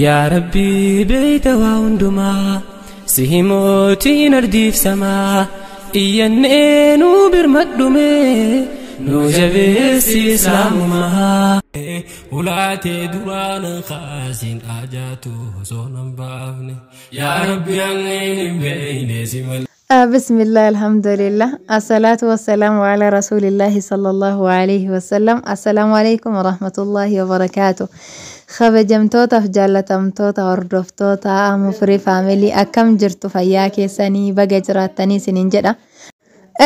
Yaa Rabbii beeyta waa hundumaa si himootiin ardiif samaa iyyannee nuu birmadhume nuu jabeessi islaamumaa. Ulaatee duraan kaasin ajaatu osoo nan baafne yaa Rabbi anneen hin beeyne si malee. بسم الله، الحمد لله، الصلاة والسلام على رسول الله صلى الله عليه وسلم. السلام عليكم ورحمة الله وبركاته. Kabajamtootaaf jaallatamtoota hordoftoota Mufrii Family, akkam jirtu? Fayyaa keessanii? Baga jiraattanii isiniin jedha.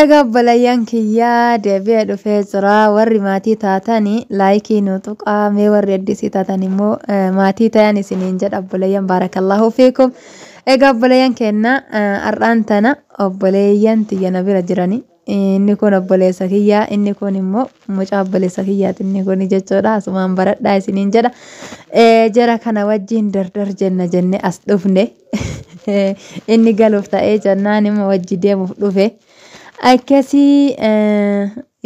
Egaa obboleeyyan kiyyaa, deebi'ee dhufee jira. Warri maatii taatanii like nu tuqaa, mee warri addisii taatan immoo maatii ta'an isiniin jedha obboleeyyan. بارك الله فيكم. Egaa obboleeyyan keenya, har'aan tana obboleeyyan tiyya na bira jiranii. Inni kun obboleessa kiyyaa, inni kun immoo mucaa obboleessa kiyyaati inni kun jechuudha. Asumaan baradhaa isiniin jedha. Jara kana wajjin dardar jenna jenne as dhufne. Inni galuuf ta'ee jennaan immoo wajji deemuuf dhufe. Akkasii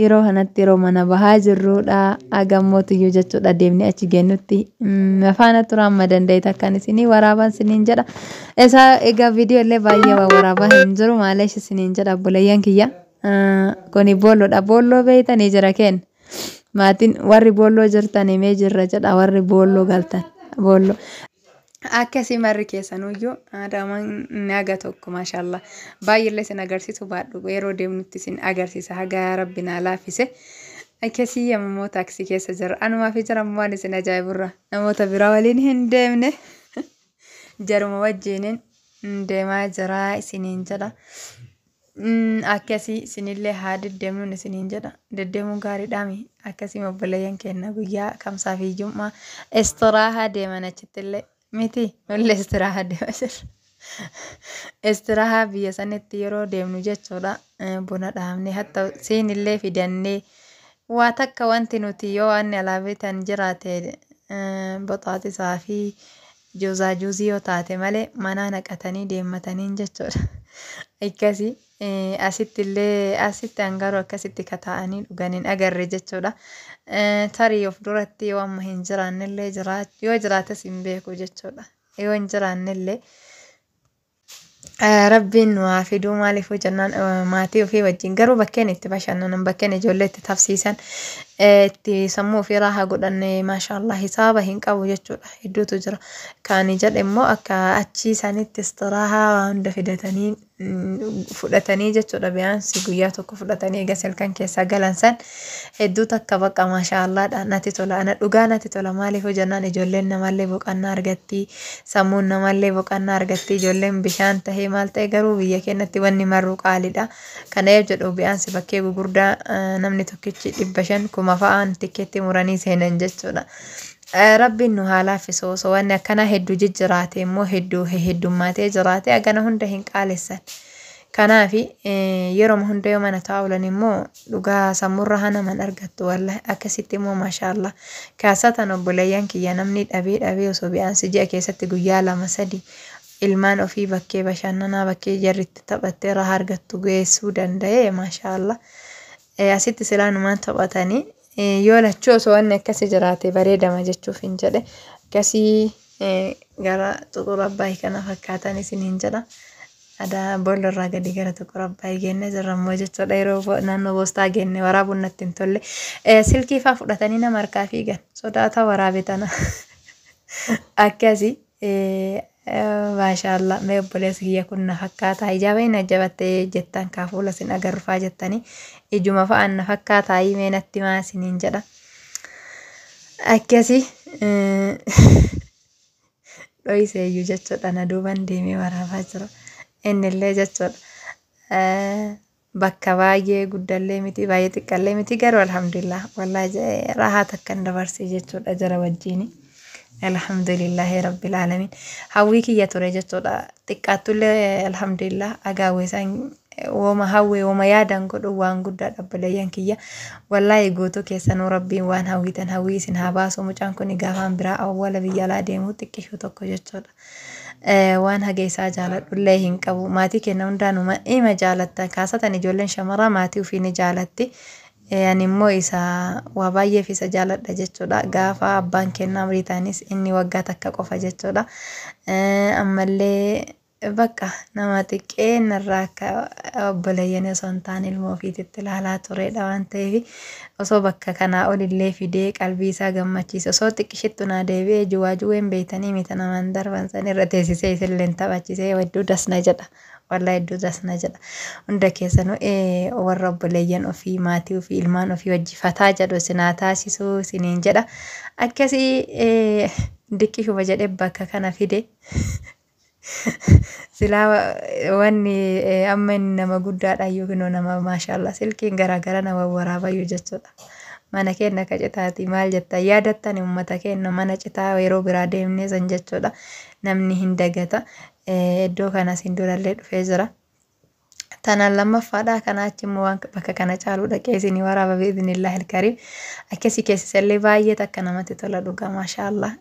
yeroo kanatti yeroo mana bahaa jirrudha. Agammootiyyuu jechuudha deemnee achi geennutti afaana tura amma danda'e takkaan isinii waraaban isiniin jedha. Isaa egaa viidiyoo illee baay'ee waan waraabaa hin jiru, maaleesh isiniin jedha obboleeyyan kiyya. Kuni boolloodha. Boolloo beeytanii jira kenna. Maatiin warri boolloo jirtan himee jirra jedha, warri boolloo galtan. Boolloo. Akkasii marri keessanuyyuu adaamaan naga tokko maashaallah baay'eellee isin agarsiisu baadhu, yeroo deemnutti isin agarsiisa haga rabbi naa laaffise. Akkasii yemmuu taaksii keessa jira anumaa fi jira waan isin ajaa'iburra namoota biraa waliin hin deemne, jaruma wajjiniin deemaa jira isiniin jedha. Akkasii isinillee haa deddeemnuun isiniin jedha. Deddeemuun gaariidhaami. Akkasii obboleeyyan keenya guyyaa kamsaa fi jum'aa istiraahaa deeman achittillee miti, nullee istiraahaa deema jirra. Istiraahaa biyya sanitti yeroo deemnu jechuudha. Buna dhaabnee hatta siinillee fidannee waa takka wanti nuti yoo waan alaa bitan jiraate boxaaxisaa fi juuzaa juuzii yoo taate malee manaa naqatanii deemmataniin jechuudha. Akkasii asitti illee asitti hangaruu akkasitti kataa'anii dhuganiin agarre jechuudha. Tarii of duratti yoo amma hin jiraannellee yoo jiraates hin beeku jechuudha. Yoo hin jiraannellee Rabbiin nu haa fiduu. Maaliifuu jennaan maatii ofii wajjin garuu bakkeen itti bashannanan, bakkeen ijoollee itti tafsiisan, itti sammuu ofii raahaa godhanne, maashaallah, hisaaba hin qabu jechuudha. Hedduutu jira. Kaani jedhe immoo akka achii isaanitti istiraahaa waa hunda fidatanii fudhatanii jechuudha. Biyaansi guyyaa tokko fudhatanii egaa halkan keessaa galan san hedduu takka baqa maashaallaadha, natti tola. Ana dhugaa natti tola. Maaliifuu jennaan ijoolleen namallee boqonnaa argatti, sammuun namallee boqonnaa argatti, ijoolleen bishaan tahee maal ta'e. Garuu biyya keenyatti wanni marruu qaaliidha. Kana yoo jedhu biyaansi bakkee gugurdaa namni tokkichi 500, 1000 fa'aan tikkeetti muranii seenan jechuudha. Rabbiin nu haa laaffisu. Osoo wanni akkanaa hedduu jijjiraate immoo hedduu heddummaatee jiraate hagana hunda hin qaalessan. Kanaafi yeroo hunda yoo mana taa'ulan immoo dhugaa sammuurra hanaman argattu wallahi. Akkasitti immoo maashaallah kaasatan obboleeyyan kiyya, namni dhabee dhabee osoo bi'aansi ji'a keessatti guyyaa lama sadi ilmaan ofii bakkee bashannanaa, bakkee jarri itti taphattee rahaa argattu geessuu danda'e, maashaallah. Asitti silaanumaan taphatanii yoo lachuu osoo wanni akkasii jiraate bareedama jechuuf hin jedhe. Akkasii gara Xuqur Abbaayii kana fakkaatan isiniin jedha. Adaa boolla irraa gadi gara Xuqur Abbaayii geenne jirra immoo jechuudha. Yeroo naannoo boostaa geenne waraabuun natti hin tolle. Silkii faa fudhatanii nama harkaa fiigan sodaata waraabe tana. Akkasii maashaallah, mee obboleessi kiyya kun na fakkaata, ijaaba hin ajjabattee jettan kaa fuula sin agarrufaa jettanii ijuma fa'aan na fakkaataa, mee natti maa isiniin jedha. Akkasii dho'iseeyyuu jechuudha, na duuban deemee waraabaa jira. Innillee jechuudha. Bakka baay'ee guddallee miti, baay'ee xiqqallee miti, garuu alhamdulillah wallaahi rahaa takkan dabarsee jechuudha jara wajjini. الحمد لله رب العالمين. Hawwii kiyya ture jechuudha. Xiqqaattullee alhamdulillah agaawwee isaan Woma hawwee woma yaadan godhu waan guddaadha obboleeyyan kiyya. Wallaahi guutuu keessanuu Rabbiin waan hawwitan hawwii isin haa baasu. Mucaan kun gaafaan biraa awwala biyya alaa deemuu xiqqishuu tokko jechuudha. Waan haga isaa jaaladhullee hin qabu. Maatii keenya hundaanuma ima jaalatta. Kaasatan ijoolleen shamaraa maatii ofii ni jaalatti. Ani immoo isa waa baay'eef isa jaaladha jechuudha. Gaafa abbaan kennaa umrii ta'anis inni waggaa takka qofa jechuudha. Ammallee bakka nama xiqqeen irraa akka obboleeyyan osoo hin taane ilma ofiititti ilaalaa turedha waan ta'eef, osoo bakka kanaa olillee fidee qalbii isaa gammachiise, osoo xiqqishittu naa deebi'ee juwaa juween beeytanii mita namaan darban san irra teessisee isillee taphachiisee hedduu dasna jedha. Wallaahi hedduu dasna jedha. Hunda keessanuu warra obboleeyyan ofii, maatii ofii, ilmaan ofii wajji fataa jedhu isin haa taasisuu isiniin jedha. Akkasii diqqishuma jedhee bakka kana fide. Silaa wanni amma inni nama guddaadha yookiin nama maashaallah silkiin garaagara nama waraabayyuu jechuudha. Mana keenya akka citaati maal jettan yaadattan uummata keenya mana citaa yeroo biraa deemnee san jechuudha. Namni hin dagata. Iddoo kanas hin durallee dhufee jira. Tanaan lammaffaadha. Kanaa achi immoo waan bakka kana caaluu dhaqee isinii waraaba bi'iznillaahi alkariim. Akkasii keessisallee baay'ee takka namatti tola dhugaa maashaallah.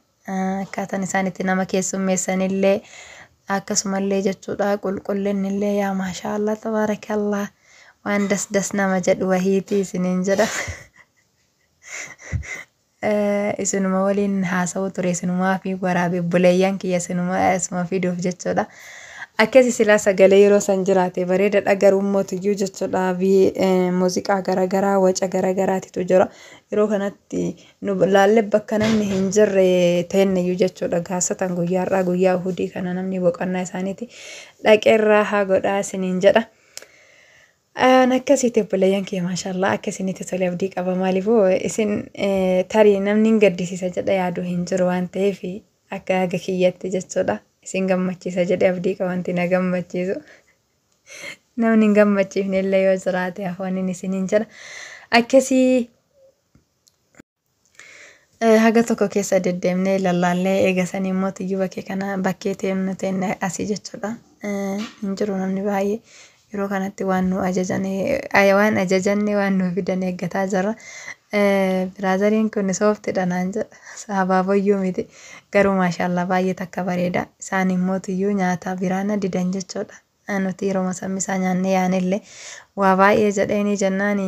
Akkaataan isaan itti nama keessummeessanillee akkasumallee jechuudha, qulqullinni yaa maashaallah tabaarakallah, waan das das nama jedhu wahiiti isiniin jedha. Isinuma waliin haasa'uu ture, isinumaa fi waraabe obboleeyyan kiyya isinuma isuma fiduuf jechuudha. Akkasi silaa sagalee yeroo san jiraate bareedaadha, garuu mootiyyuu jechuudha muuziqaa garaagaraa waca garaagaraatitu jira. Yeroo kanatti nu laallee bakka namni hin jirre teenneyyuu jechuudha. Gaasatan guyyaa har'aa guyyaa Uhudii kana namni boqonnaa isaaniiti. Dhaqeerraa haa godhaa isiniin jedha. An akkasitti obboleeyyan kiyya maashaallah akka isinitti tole abdii qaba. Maaliifuu isin tarii namni hin gaddisiisa jedha yaadu hin jiru waan ta'eef, akka haga kiyyatti jechuudha. Isin gammachiisa jedhee abdii qaba, wanti na gammachiisu. Namni hin gammachiifne illee yoo jiraate afaaniin isiniin jedha. Akkasii haga tokko keessa deddeemnee lallaallee eegasanii immoo tiyyuu bakkee kana bakkee teemnu teenne asii jechuudha. Hin jiru namni baay'ee. Yeroo kanatti waan nu ajajan, waan ajajanne waan nu fidan eeggataa jirra. Biraazariin kun sooftidha naan jedha. Habaaboyyuu miti. Garuu maashaallah baay'ee takka bareeda. Isaan immoo tiyyuu nyaata biraana didan jechuudha. Nuti yeroo sammisaa nyaannee yaanillee waa baay'ee jedheeni jennaan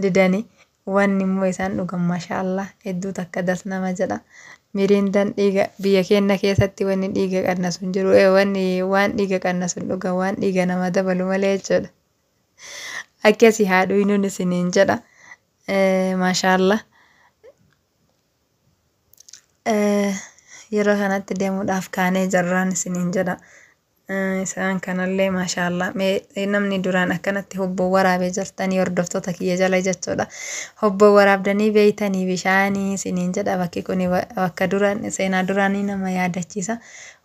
didanii. Wanni immoo isaan dhugan maashaallah hedduu takka das nama jedha. Miriindaan dhiiga biyya keenya keessatti wanni dhiiga qannasu hin jiru. Wanni waan dhiiga qannasu hin dhugan, waan dhiiga nama dabalu malee jechuudha. Akkasii haa dhuynuun isiniin jedha. Maashaallah. Yeroo kanatti deemuudhaaf kaanee jirraan isiniin jedha. Isaan kanallee maashaallah namni duraan akkanatti hubboo waraabee jirtanii hordoftoota kiyya jala jechuudha. Hubboo waraabdanii beeytanii bishaanii isiniin jedha. Bakki kun bakka duraan seenaa duraanii nama yaadachiisa.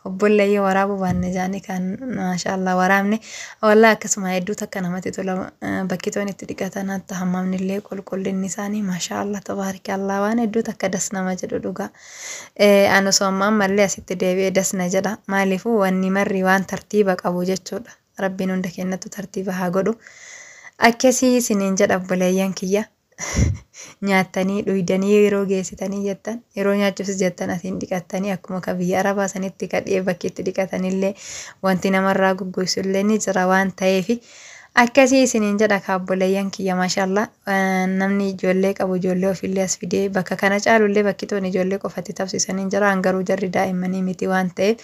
Hubbollee yoo waraabuu baanne jaanii kan maashaallah waraabne. Wallaa akkasuma hedduu takka namatti tola, bakki toon itti dhiqatan hatta hammamni illee qulqullinni isaanii maashaallah tabaarikallah waan hedduu takka das nama jedhu dhugaa. Ani osoo amma ammallee asitti deebi'ee das na jedha. Maaliifuu wanni marri waan tartiiba qabu jechuudha. Rabbiin hunda kennatu tartiiba haa godhu. Akkasii isiniin jedha obboleeyyan kiyya. Nyaattanii dhuydanii yeroo geessitanii jettan, yeroo nyaachuufis jettan asiin dhiqattanii akkuma ka biyya arabaa sanitti kadhee bakki itti dhiqatanillee wanti namarraa goggoisullee ni jira waan ta'eef, akkasii isiniin jedha ka obboleeyyan kiyya maashaallah. Namni ijoollee qabu ijoollee ofiillee as fidee bakka kana caalullee bakki toon ijoollee qofatti tapsisanii jira, garuu jarri daa'immanii miti waan ta'eef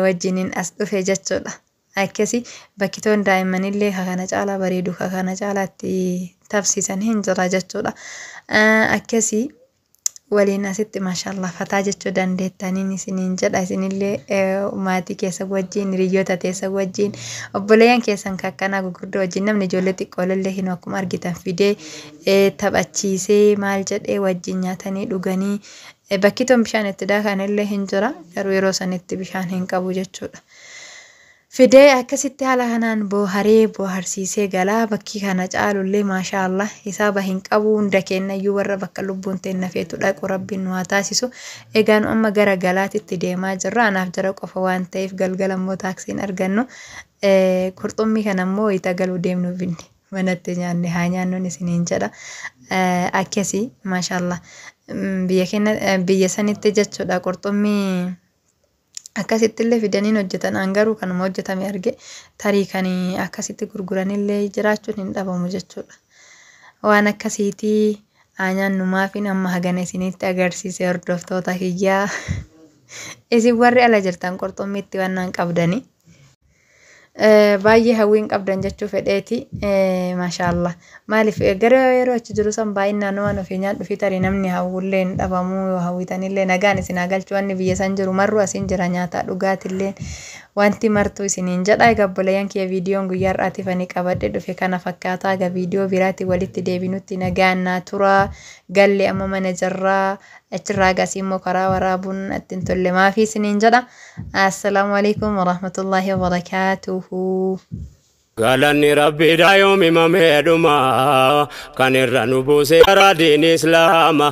wajjiniin as dhufe jechuudha. Akkasii bakki toon daa'immanillee ka kana caalaa bareedu, ka kana caalaatti tapsiisan hin jira jechuudha. Akkasii waliin asitti maashaallah fataa jechuu dandeettaniin isiniin jedha. Isinillee maatii keessa wajjin, hiriyoota teessa wajjin, obboleeyyan keessan kakkanaa gurguddoo wajjin, namni ijoollee xiqqoollee hin akkuma argitan fidee taphachiisee maal jedhee wajjin nyaatanii dhuganii, bakki toon bishaan itti daakanillee hin jira, garuu yeroo sanitti bishaan hin qabu jechuudha. Fidee akkasitti haala kanaan booharee booharsiisee galaa. Bakki kana caalullee maashaallah hisaaba hin qabu. Hunda kennayyuu warra bakka lubbuun teenna feetu dhaqu Rabbiin nu haa taasisu. Egaa nu amma gara galaatitti deemaa jirra. Anaaf jara qofa waan ta'eef galgala immoo taaksiin argannu. Qurxummii kana immoo itti galuu deemnu binne manatti nyaanne haa nyaannuun isiniin jedha. Akkasii maashaallah biyya keenya biyya sanitti jechuudha qurxummii akkasitti illee fidaniin hojjetan. An garuu kanuma hojjetame arge, tarii kan akkasitti gurguranillee jiraachuun hin dhabamu jechuudha. Waan akkasiitii haa nyaannu maafin amma hagana isinitti agarsiise, hordoftoota kiyyaa. Isin warri ala jirtan qurxummiitti waan qabdani. Baay'ee hawwiin qabdan jechuu fedheeti. Maashaallah. Maaliif gara yeroo achi jiru san baay'inaan waan ofii nyaadhu fi tarii namni hawwullee hin dhabamuu, yoo hawwitanillee nagaan isin haa galchu. Wanni biyya san jiru marru asiin jira, nyaataa dhugaatillee wanti martuu isiniin jedha. Egaa obboleeyyan kiyya, viidiyoon guyyaa har'aatiif ani qabadhe dhufe kana fakkaataa. Egaa viidiyoo biraatti walitti deebinutti nagaan naa tura. Galle amma mana jirraa, achirraa gasii immoo karaa waraabuun natti hin tolle maafii isiniin jedha. Assalaamu alaikum warahmatullaahi wabarakaatuhu. Galanni Rabbiidha yoom himamee dhuma, kan irra nu buuse karaa diin Islaama.